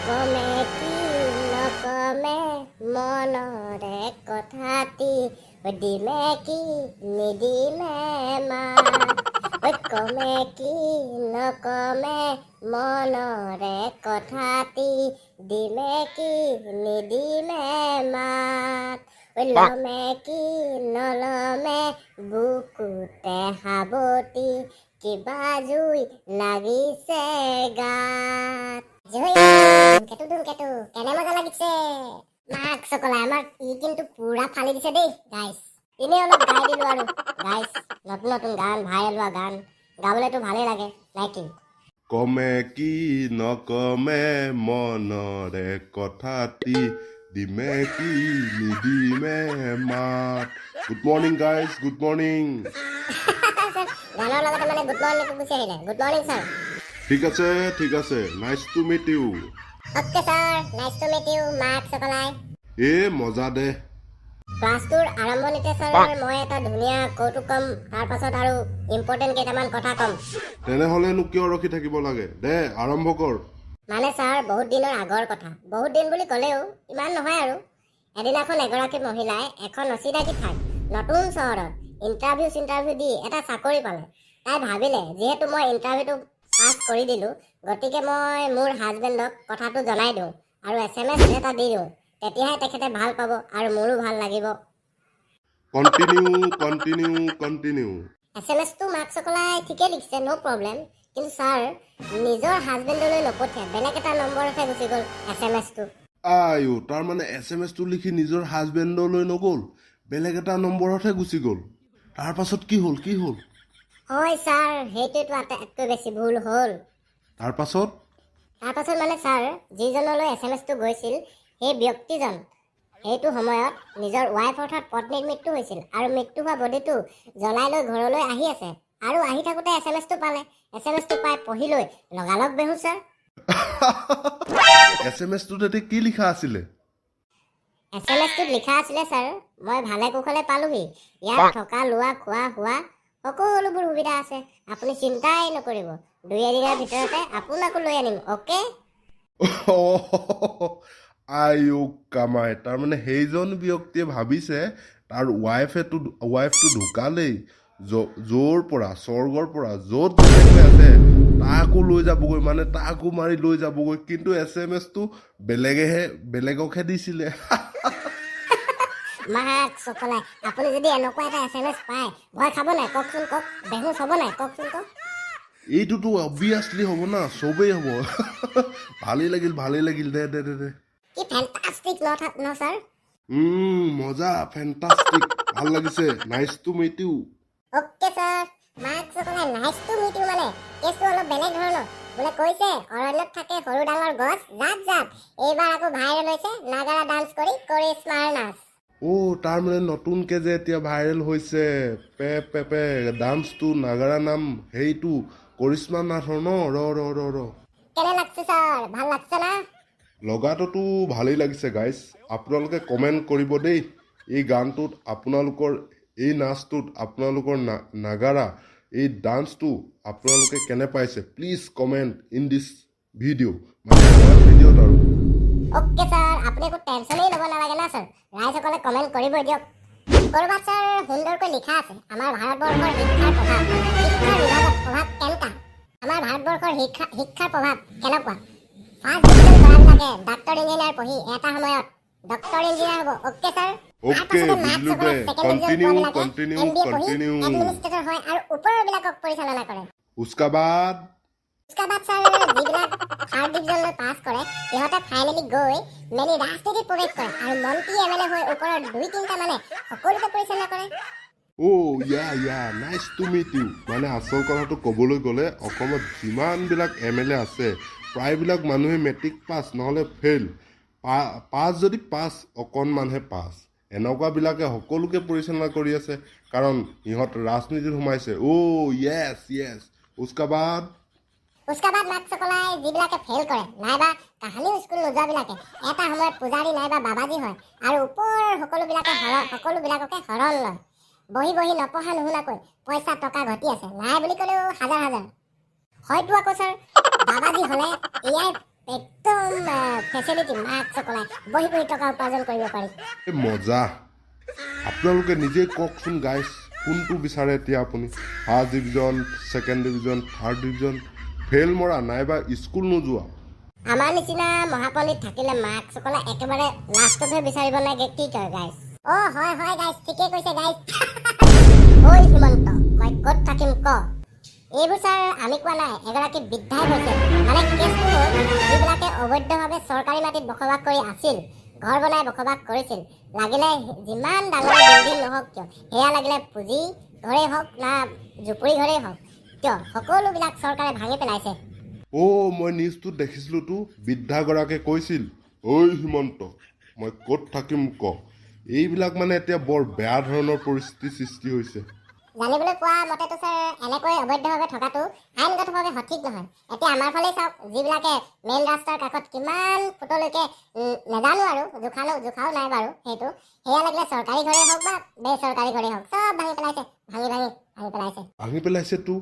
কমে কি নকমে মনৰে কথাটি, ঐ দিমে কি নিদিমে মাত? ঐ কমে কি নকমে মনৰে কথাটি, দিমে কি নিদিমে মাত? ঐ লমে কি নলমে বুকুতে সাৱটি, কিবা জুই লাগিছে গাত। জুই ধুমকেতু ধুমকেতু, কেনে মজা লাগিছে। মাক চকলাই আমাক ই কিন্তু পুৰা ফালি দিছে দেই গাইছ। এনেই অলপ গাই দিলো আৰু গাইছ। নতুন নতুন গান, ভাইৰেল হোৱা গান গাবলৈতো ভালেই লাগে, নাই কি? কমে কি নকমে মনৰে কথাটি, দিমে কি নিদিমে মাত। Good morning guys, good morning. গানৰ লগতে মানে গুড মৰ্ণিংটো গুচি আহিলে। Good morning sir. ঠিক আছে, ঠিক আছে। Nice to meet you. Okay sir, nice to meet you. মাক চকলাই। এ মজা দে। ক্লাছটোৰ আৰম্ভণিতে ছাৰ, মই এটা ধুনীয়া কৌতুক ক'ম, তাৰপাছত আৰু ইম্পৰ্টেণ্ট কেইটামান কথা ক'ম। তেনেহ'লেনো কিয় ৰখি থাকিব লাগে? দে, আৰম্ভ কৰ। মানে ছাৰ, বহুত দিনৰ আগৰ কথা, বহুত দিন বুলি ক'লেও ইমান নহয় আৰু, এদিনাখন এগৰাকী মহিলাই এখন অচিনাকি ঠাইত নতুন চহৰত ইণ্টাৰভিউ চিণ্টাৰভিউ দি এটা চাকৰি পালে। তাই ভাবিলে, যিহেতু মই ইণ্টাৰভিউটো পাছ কৰি দিলোঁ, গতিকে মই মোৰ হাজবেণ্ডক কথাটো জনাই দিওঁ আৰু এছএমএছ এটা দি দিওঁ, তেতিয়াহে তেখেতে ভাল পাব আৰু মোৰো ভাল লাগিব। Continue, continue, continue. এছএমএছটো মাক চকলাই ঠিকে লিখিছে, ন' প্ৰব্লেম। কিন্তু ছাৰ, নিজৰ হাজবেণ্ডলৈ নপঠিয়াই বেলেগ এটা নম্বৰতহে গুচি গ'ল এছএমএছটো। আইও, তাৰমানে এছএমএছটো লিখি নিজৰ হাজবেণ্ডলৈ নগ'ল, বেলেগ এটা নম্বৰতহে গুচি গ'ল। তাৰ পাছত কি হ'ল, কি হ'ল? হয় ছাৰ, সেইটোৱেতো আটাইতকৈ বেছি ভুল হ'ল। তাৰ পাছত? তাৰপাছত মানে ছাৰ, যিজনলৈ এছএমএছটো গৈছিল, সেই ব্যক্তিজন সেইটো সময়ত নিজৰ ৱাইফ অৰ্থাৎ পত্নীৰ মৃত্যু হৈছিল আৰু মৃত্যু হোৱা বডিটো জ্বলাই লৈ ঘৰলৈ আহি আছে আৰু আহি থাকোঁতে এছএমএছটো পালে। এছএমএছটো পাই পঢ়ি লৈ লগালগ বেহুচ ছাৰ। এছএমএছটোত এতিয়া কি লিখা আছিলে? এছএমএছটোত লিখা আছিলে, ছাৰ, মই ভালে কুশলে পালোহি, ইয়াত থকা লোৱা খোৱা শোৱা সকলোবোৰ সুবিধা আছে, আপুনি চিন্তাই নকৰিব, দুই এদিনৰ ভিতৰতে আপোনাকো লৈ আনিম, অ'কে। আইও কামাই, তাৰমানে সেইজন ব্যক্তিয়ে ভাবিছে তাৰ ৱাইফটো ঢুকালেই, য'ৰ পৰা স্বৰ্গৰ পৰা য'ত যেনেকৈ আছে তাকো লৈ যাবগৈ, মানে তাকো মাৰি লৈ যাবগৈ। কিন্তু এছএমএছটো বেলেগকহে দিছিলে। মাক চকলাই, আপুনি যদি এনেকুৱা এটা এছএমএছ পায়, ভয় খাব নাই কওকচোন? কওক, বেহুচ হ'ব নাই কওকচোন, কওক? এইটোতো অবভিয়াছলি হ'ব না, চবেই হ'ব। ভালেই লাগিল, ভালেই লাগিল। দে দে দে দে। কি ফেণ্টাষ্টিক ন ন ছাৰ? মজা, ফেণ্টাষ্টিক, ভাল লাগিছে। Nice to meet you. Okay sir. মাক চকলাই, nice to meet you. মানে কেছটো অলপ বেলেগ ধৰণৰ। বোলে কৈছে, অৰণ্যত থাকে সৰু ডাঙৰ গছ জাত জাত, এইবাৰ আকৌ ভাইৰেল হৈছে নাগাৰা ডান্স কৰি কৰিশ্মাৰ নাচ। অ', তাৰমানে নতুনকে যে এতিয়া ভাইৰেল হৈছে পে পে পে ডান্সটো, নাগাৰা নাম, সেইটো কৰিশ্মা নাথৰ ন? ৰ ৰ ৰ ৰ। কেনে লাগছে ছাৰ, ভাল লাগছে না? লগাটোতো ভালেই লাগিছে। গাইজ, আপোনালোকে কমেণ্ট কৰিব দেই, এই গানটোত আপোনালোকৰ, এই নাচটোত আপোনালোকৰ নাগাৰা এই ডান্সটো আপোনালোকে কেনে পাইছে? Please comment in this video, মানে আমাৰ ভিডিঅ'ত আৰু। অ'কে ছাৰ, আপুনি একো টেনশ্যনেই ল'ব নালাগে না ছাৰ, ৰাইজসকলে কমেণ্ট কৰিবই দিয়ক। ক'ৰবাত ছাৰ সুন্দৰকৈ লিখা আছে, আমাৰ ভাৰতবৰ্ষৰ শিক্ষাৰ প্ৰভাৱ, শিক্ষাৰ বিভাগত প্ৰভাৱ কেনেকুৱা, আমাৰ ভাৰতবৰ্ষৰ শিক্ষাৰ প্ৰভাৱ কেনেকুৱা। ফাৰ্ষ্ট ডিভিজন কৰাবিলাকে ডাক্তৰ ইঞ্জিনিয়াৰ পঢ়ি এটা সময়ত ডক্টৰ ইঞ্জিনিয়াৰ হ'ব, অ'কে ছাৰ। অ'কে, বুজিলো দে। Continue, continue, continue. Administrator হয় আৰু ওপৰৰ বিলাকক পৰিচালনা কৰে। उसका बाद? उसका बाद ছাৰ, যিবিলাক থাৰ্ড ডিভিজনলৈ পাছ কৰে, সিহঁতে ফাইনেলি গৈ মেলি ৰাজনীতিত প্ৰৱেশ কৰে আৰু মন্ত্ৰী এমএলএ হৈ ওপৰৰ দুই তিনিটা মানে সকলোকে পৰিচালনা কৰে। Oh yeah, nice to meet you. মানে আচল কথাটো ক'বলৈ গ'লে অসমত যিমানবিলাক এমএলএ আছে, প্ৰায়বিলাক মানুহে মেট্ৰিক পাছ নহ'লে ফেইল, পাছ যদি পাছ, অকণমানহে পাছ। এনেকুৱাবিলাকে সকলোকে পৰিচালনা কৰি আছে, কাৰণ সিহঁত ৰাজনীতিত সোমাইছে। অ' য়েছ, उसका बाद? उसका बाद মাক চকলাই, যিবিলাকে ফেইল কৰে নাইবা কাহানিও স্কুল নোযোৱাবিলাকে এটা সময়ত পূজাৰী নাইবা বাবাজী হয় আৰু ওপৰৰ সকলোবিলাককে শৰণ লয়। বহি বহি নপঢ়া নুশুনাকৈ পইচা টকা ঘটি আছে, নাই বুলি ক'লেও হাজাৰ হাজাৰ। হয়তো আকৌ ছাৰ, বাবাজী হ'লে এয়াই একদম ফেচিলিটি, মাস্ক চকলাই বহি বহি টকা উপাৰ্জন কৰিব পাৰি। এই মজা। আপোনালোকে নিজেই কওকচোন গাইছ, কোনটো বিচাৰে এতিয়া আপুনি? First division, second division, third division, fail মৰা নাইবা স্কুল নোযোৱা? আমাৰ নিচিনা মহাপণ্ডিত থাকিলে মাস্ক চকলা একেবাৰে লাষ্টতহে বিচাৰিব লাগে, কি কয় গাইছ? অ' হয় হয় গাইছ, ঠিকেই কৈছে গাইছ। ঐ হিমন্ত, মই ক'ত থাকিম ক? এইবোৰ ছাৰ আমি কোৱা নাই, এগৰাকী বৃদ্ধাই কৈছে। মানে কেছটো হ'ল, যিবিলাকে অবৈধভাৱে চৰকাৰী মাটিত বসবাস কৰি আছিল, ঘৰ বনাই বসবাস কৰিছিল, লাগিলে যিমান ডাঙৰ বিল্ডিং নহওক কিয়, সেয়া লাগিলে পুঁজি ঘৰেই হওক না জুপুৰি ঘৰেই হওক কিয়, সকলোবিলাক চৰকাৰে ভাঙি পেলাইছে। অ', মই নিউজটোত দেখিছিলোঁতো, বৃদ্ধাগৰাকীয়ে কৈছিল, "ঐ হিমন্ত, মই ক'ত থাকিম ক?" এইবিলাক মানে এতিয়া বৰ বেয়া ধৰণৰ পৰিস্থিতিৰ সৃষ্টি হৈছে। জানিবলৈ পোৱা মতেতো ছাৰ, এনেকৈ অবৈধভাৱে থকাটো আইনগতভাৱে সঠিক নহয়। এতিয়া আমাৰ ফালেই চাওক, যিবিলাকে মেইন ৰাস্তাৰ কাষত কিমান ফুটলৈকে নেজানো আৰু, জোখালো জোখাও নাই বাৰু সেইটো, সেয়া লাগিলে চৰকাৰী ঘৰেই হওক বা বেচৰকাৰী ঘৰেই হওক, চব ভাঙি পেলাইছে, ভাঙি ভাঙি ভাঙি পেলাইছে। ভাঙি পেলাইছেতো।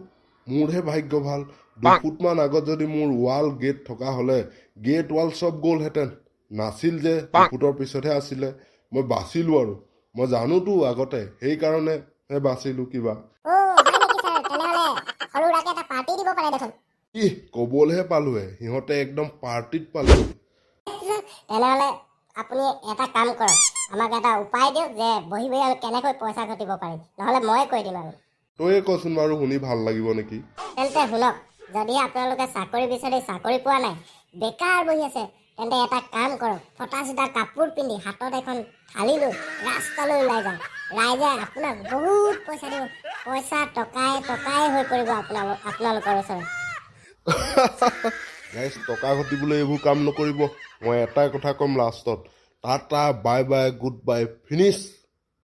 মোৰহে ভাগ্য ভাল, 2 ফুটমান আগত যদি মোৰ ৱাল গেট থকা হ'লে গেট ৱাল চব গ'লহেঁতেন। নাছিল যে, 2 ফুটৰ পিছতহে আছিলে। মই বাচিলোঁ আৰু মই জানোতো আগতে, সেইকাৰণেহে বাচিলোঁ কিবা। অ' হয় নেকি ছাৰ? তেনেহ'লে সৰু সুৰাকৈ এটা পাৰ্টি দিব পাৰে দেখোন। ইহ, ক'বলৈহে পালোহে, সিহঁতে একদম পাৰ্টিত পালে। তেনেহ'লে আপুনি এটা কাম কৰক, আমাক এটা উপায় দিয়ক যে বহি বহি আমি কেনেকৈ পইচা ঘটিব পাৰিম। নহ'লে ময়ে কৈ দিম আৰু। তয়ে কচোন বাৰু, শুনি ভাল লাগিব নেকি? তেন্তে শুনক, যদি আপোনালোকে চাকৰি বিচাৰি চাকৰি পোৱা নাই, বেকাৰ বহি আছে, তেন্তে এটা কাম কৰক, ফটা চিটা কাপোৰ পিন্ধি হাতত এখন থালি লৈ ৰাস্তালৈ ওলাই যাওক। ৰাইজে আপোনাক বহুত পইচা দিব। পইচা টকাই টকাই হৈ পৰিব আপোনালোকৰ ওচৰত। গাইজ, টকা ঘটিবলৈ এইবোৰ কাম নকৰিব। মই এটাই কথা ক'ম লাষ্টত, tata, bye bye, good bye, finish.